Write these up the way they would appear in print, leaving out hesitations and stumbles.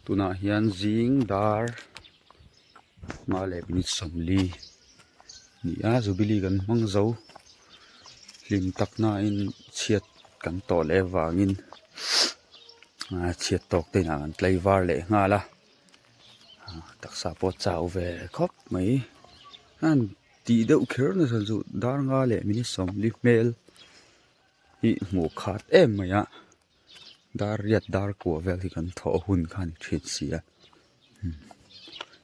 Tunah hian zing dar hma leh minute 40 ni a jubilee kan hmang zo hlim tak nain chhiat kan tawh leh avangin chhiat tawk te inah kan tlaivar leh nghal a taksa pawh a chau ve khawp mai an tih deuh kher nasa chu dar nga leh minute 40 hmel hi hmuh khat em mai a. Dar riat dar kua vel hi kan thawh hun kha a ni thin si a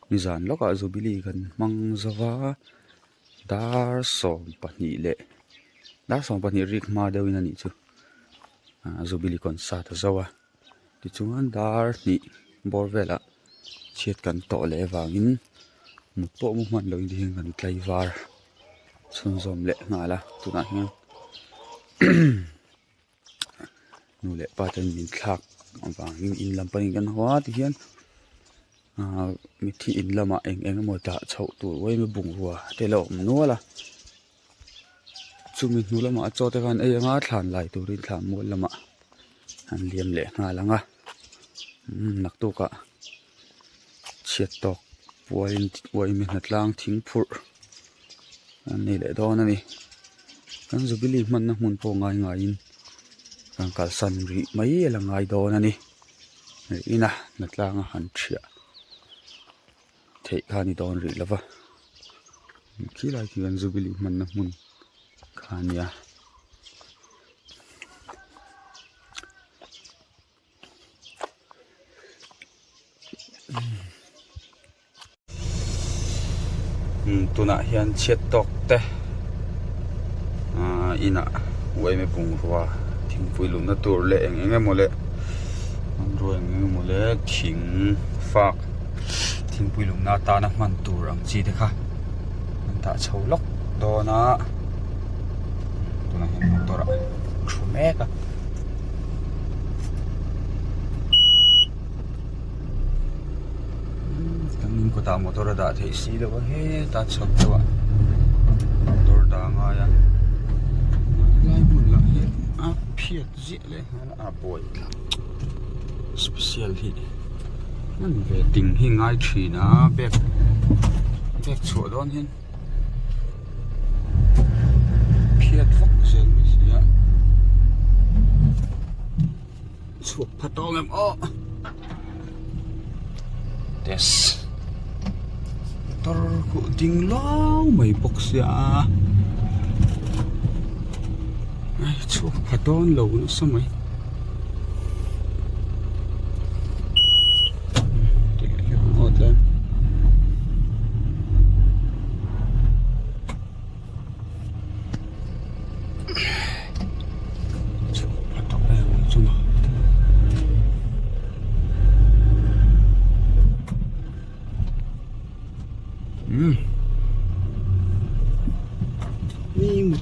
nizan lawkah jubilee kan hmang zo va dar 12 leh dar 12 rik hma deuhin a nih chu ah jubilee concert a zo a tichuan dar hnih bawr velah chhiat kan tawh leh avangin mut pawh mu hman loh in tihian kan tlaivar chhunzawm leh nghal a tunah hian. Nu leh pa ten min thlak avangin in lam panin kan haw a tihian ahh mitthi in lamah eng eng emaw dah chhoh tur uaima bungrua te la awm nual a chumi hnu lamah chaw te khan ei anga thlan lai turin thlan mual lamah an liam leh nghal ang a umm naktukah chhiat tawk puain uaimi hnatlang thing phurh an nei leh dawn a ni kan jubilee hmanna hmun pawh ngai ngaiin kan kalsan rih mai a la ngai dawn a ni ina hnatlang a han thiah theih kha a ni dawn rih lo va khilai khi kan jubilee hmanna hmun kha a nia. Tunah hian chhiat tawk te ahh inah uaime bungrua thingpui luhna tur leh eng eng emaw leh hmanrua eng eng emaw leh thing fak thingpui luhna atana hman tur ang chi te kha an dah chho lawk dawn a tunah hian motor ah thu mek a. Kan in kawtah motor a dah theih si loh a heta chhak deuh ah motor dah a ngai a helai hmun lah hi a phiat ziah leh nghal a a buai thlak special hi hman ve ting hi ngai thin a bag bag chhuah dawn hian. Phiat vak zel mai si a chhuak pha tawng em aw test motor khuh ding lau mai bawk sia ai chhuak pha dawn lo nasa mai.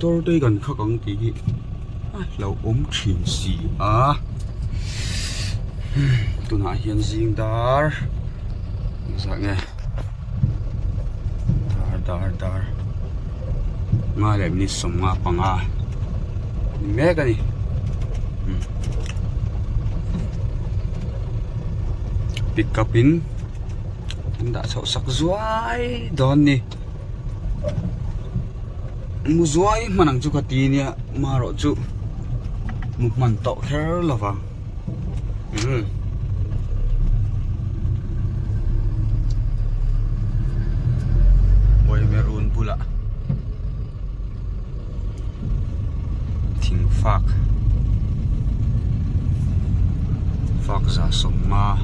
Motor te kan khak ang tih hi a hlauhawm thin si a tunah hian zing dar engzah nge dar dar dar nga leh minute 15 ni mek a ni pick up in an dah chhoh sak zuai dawn ni mu zuai hman ang chu ka ti nia marawh chu mu hman tawh kher lo vang umm Uaimerun bulah thing fak fak 150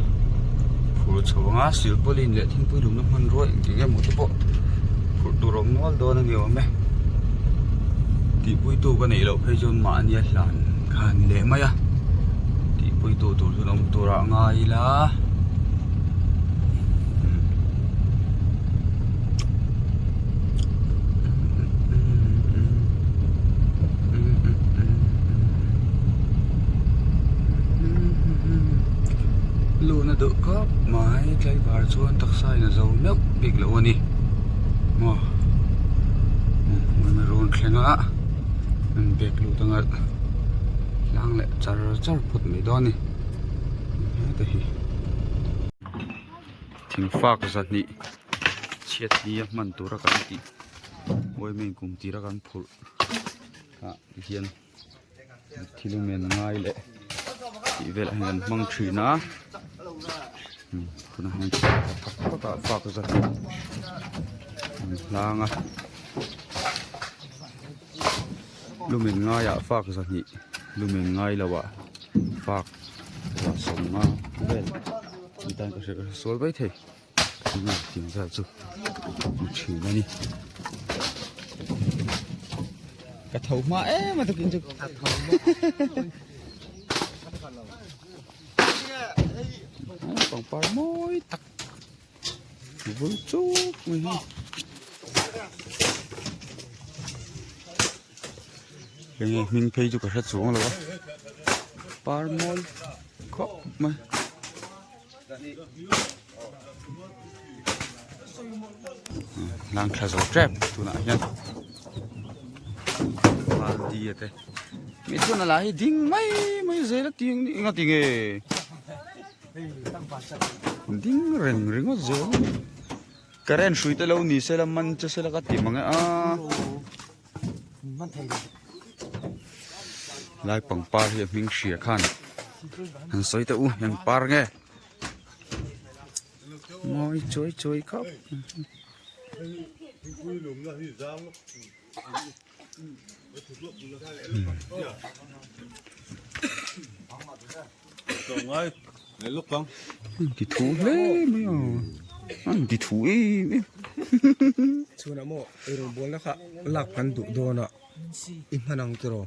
phur chho anga silpauline leh thingpui lumna hmanrua engti nge maw te pawh phurh tur a awm nual dawn a ni awm e tihpuitu ka neih loh phei chuan mahni a hlan kha a ni leh mai a tihpuitu tur chuan awm tur ah ngai ila. Luna duh khawp mai tlaivar chuan taksa in a zo meuh bik loh a ni maw rawn thleng a an bag lut anga tlang leh char char phawt mai dawn a ni heta hi. Thingfak zahnih chhiat ni a hman tura kan tih uaimain kum tira kan phurh ah hian thil men ngai leh tih velah hian an hmang thin a tunah hian tak takah fak zahnih an hlang a lumen ngaiah fak zahnih lumen ngai loah fak 150 vel ni tan ka hria ka hre sual mai thei enge tih vel chu ni thin a ni ka tho hma em a takin chu pangpar mawi tak vul chuk mai hi enge hming phei chu ka hre chuang lo a par mawi khawp mai. Lang thla zo tep tunah hian balti te mi chuan a lah hi ding mai mai zel a tih ang eng a ti nge ding reng ringawt zel current hrui te lo ni se la man che se la ka ti mang e a. Lai pangpar hi a hming hria khan han sawi teh u eng par nge mawi chawi chawi khawp an ti thu hle mai a an ti thu em em. Chhunah maw eirawngbawl kha lak kan duh dawn a i hman ang tiraw.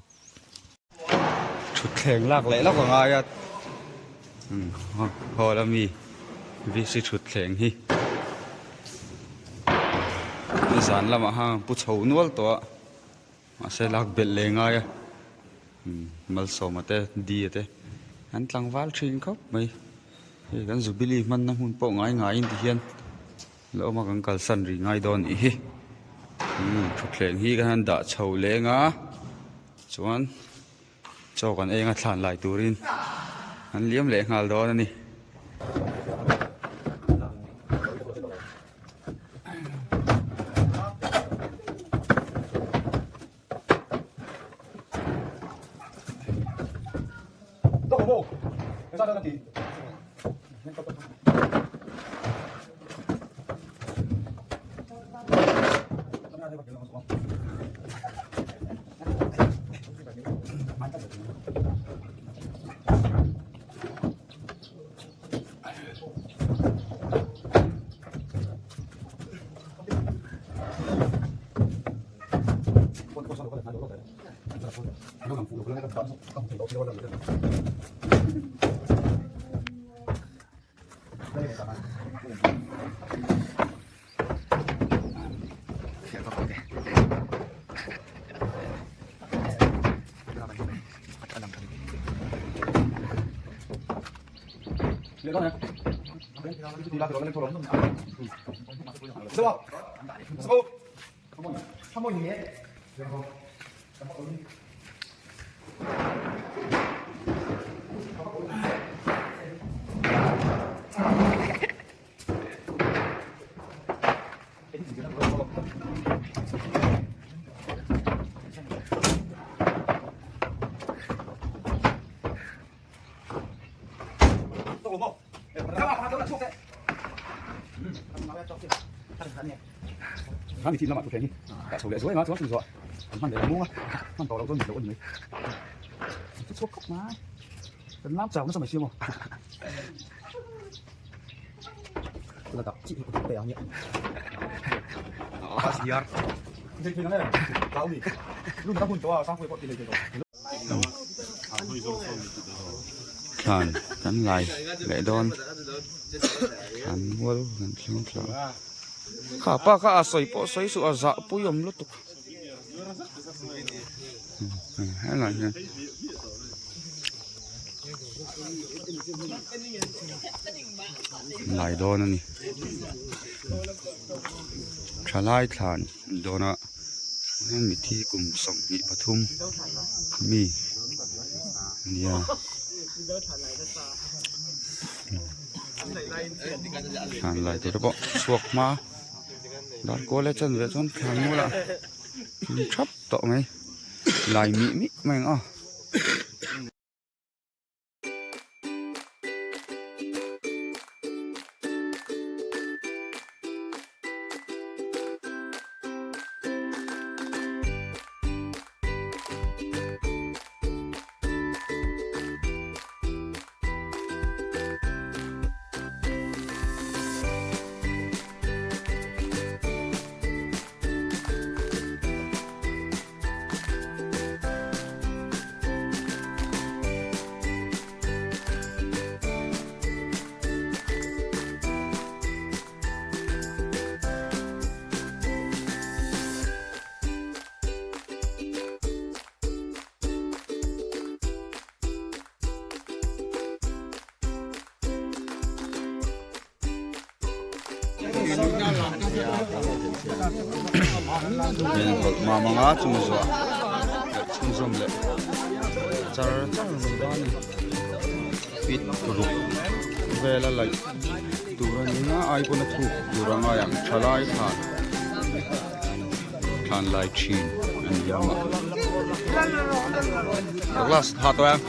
Thutthleng lak leh lawk a ngai a hall ami VC thutthleng hi nizan lamah khan pu chho nual tawh a mahse lak belh leh ngai a malsawma te di te an tlangval thin khawp mai hei kan jubilee hmanna hmun pawh ngai ngaiin ti hian la awm a kan kalsan rih ngai dawn nih hi thutthleng hi kan han dah chho leng a chuan chaw kan eng a thlan lai turin an liam leh nghal dawn a ni. Thlan kan lai leh dawn thlan mual kan thleng thla a kha pa kha a sawi pawh sawi suh a zah pui awm lutuk helai hian. Lai dawn a ni thalai thlan dawn a mithi kum 23 mi nia. Thlan lai tur te pawh chhuak hma dar kual e chan ve chuan thlan mual ah an thap tawh mai lai mih mih mai ang aw. Mam anga chung zuah leh chhunzawm leh char char mai dawn a ni feet ruk vela laih tur a ni a ai pawn a thuk tur a ngai ang thalai thlan thlan lai thin a ni ang a glass ha tawh em.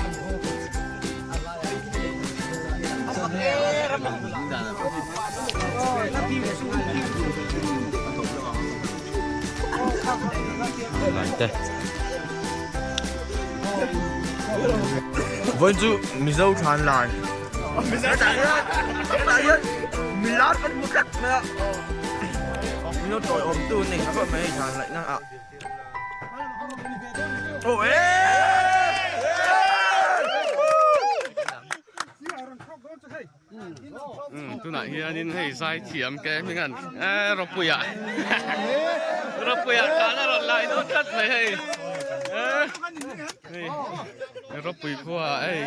Vawiin chu Mizo thlan lai. Mizo thlan lai. Tah hian milar kan hmu tlat mai a. Mizo tawiawm tu nei kha pawh mai thlan laih na ah. Tunah hianin hei zai thiam ke hming an eh Ropuia Ropuia khan a rawn lai dawn tlat mai hei eh hei Ropui khua hei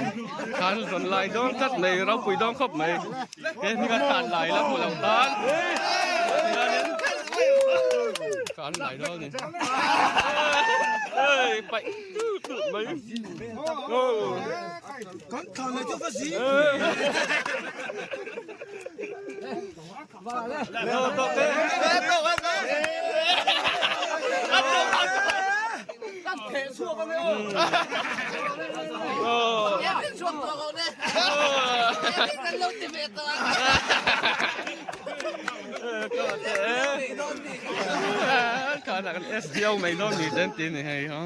khan rawn lai dawn tlat mai Ropui dawn khawp mai ke hming a khan lai la hmu lo tan hianin khan lai dawn ni hei paih tut tut mai Kan thla mai chu va zi. SDO mai dawn ni ten tin ni hei ha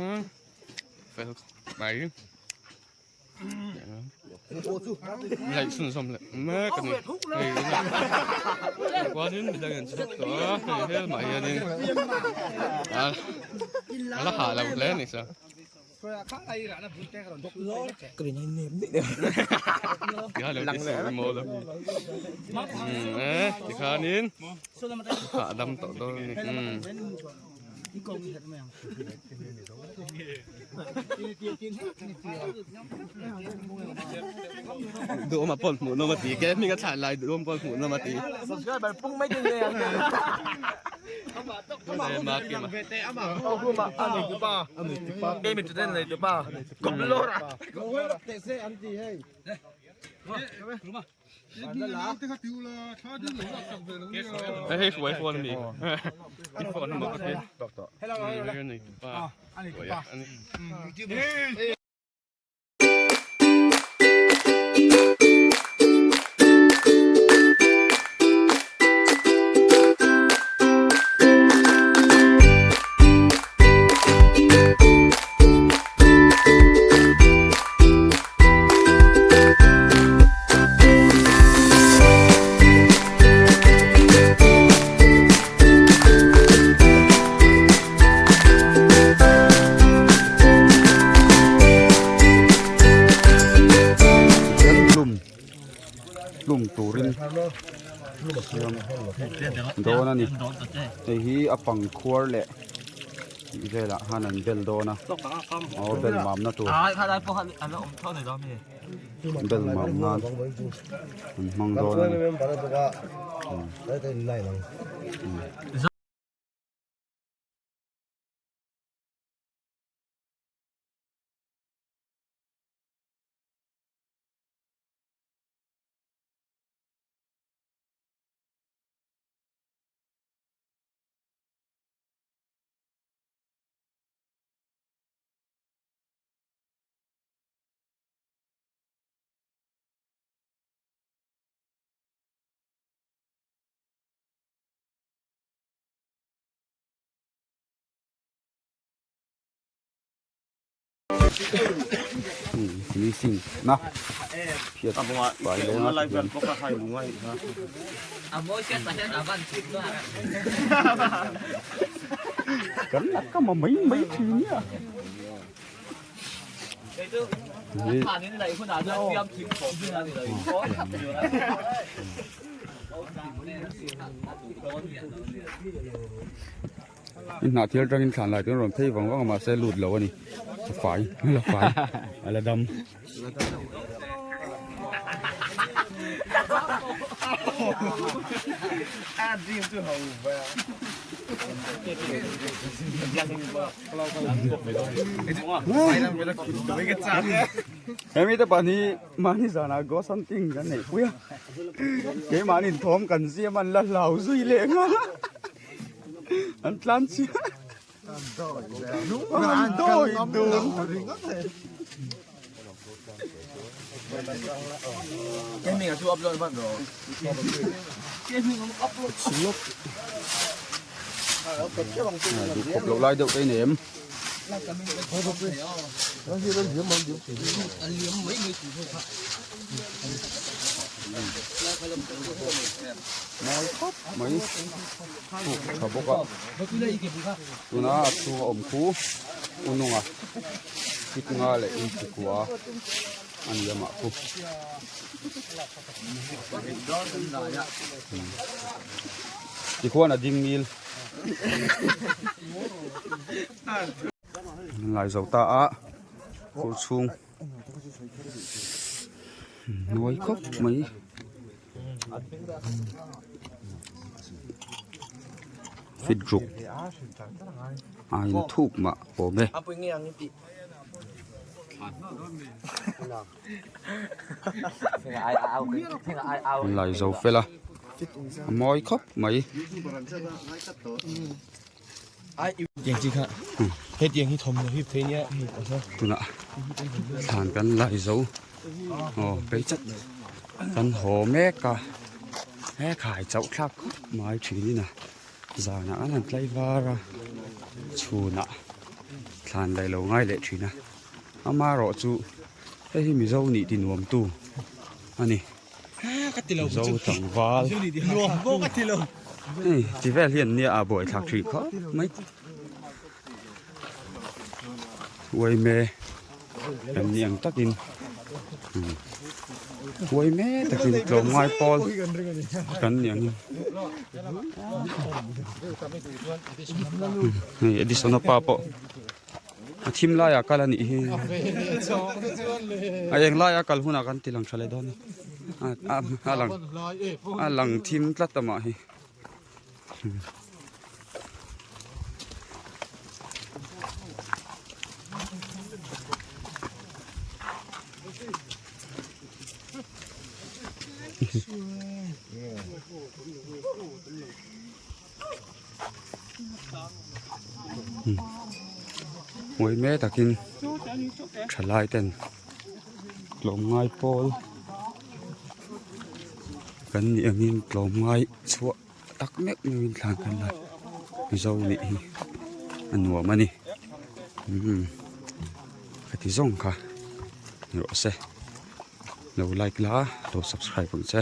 fel mai Laih chhunzawm leh mek a ni hei chuanin midang an chhuak tawh a hei helmah hianin a la hah lo hle a ni chuan. Tikhanin hahdam tawh dawn a ni. Duhawm a pawn hmuh nawm a ti ke hming a thlan lai duhawm pawn hmuh nawm a ti. Subscriber pung mai ding nge ang. Hei hei hruai phone a ni i phone a maw ka ti hei a nei tupa a ni. Hlum hlum turin siam dawn a ni hei hi a pang khuar leh tih velah khan an bel dawn a aw bel mamna tur bel mam nan an hmang dawn a ni. Finishing na phiat pai leng a kan la ka ma mai mai thin nia I hnah thil atangin thlan lai chuan rawn phei vang vang a mahse lut lo a ni a fai a la fai a la dam. Hemi te pahnih mahni zanah ghost hunting kan neih pui a keimahni thawm kan siam an la hlau zui leh nghal a. An tlan chiah. An dawi dun. Duh khawp loh lai deuh te i nei em? Mawi khawp mai thuk tha bawk a tuna a chhunga awm khu u nunga kit nga leh inchi kua a ni amah khu tikhuan a ding ngil. An lai zo ta a khur chhung hnuai khawp mai fit ruk a in thuk mah awm e. An lai zo fel a a mawi khawp mai. Tunah thlan kan lai zo aw phei chat kan haw mek a he khai chauh thlak khawp mai thin in a zanah an han tlai var a chhunah thlan daih lo ngai leh thin a amaherawh chu hei hi mizo nih ti nuam tu a ni. Mizo tlangval hei chi vel hian nia a buai thlak thin khawp mai uaime kan ni ang takin uaime takin tlawmngai pawl kan ni angin hei Edisona pa pawh. A thim laiah kal a nih hi a eng laia kal hunah kan ti lang tha leh dawn a a lang a lang thim tlat amah hi. Ngawi mek takin thalai ten tlawmngai pawl kan nih angin tlawmngai chhuah tak meuh meuhin thlan kan la mizo nih hi a nuam a ni umm ka ti zawng kha ni rawh se lo like la lo subscribe ang che.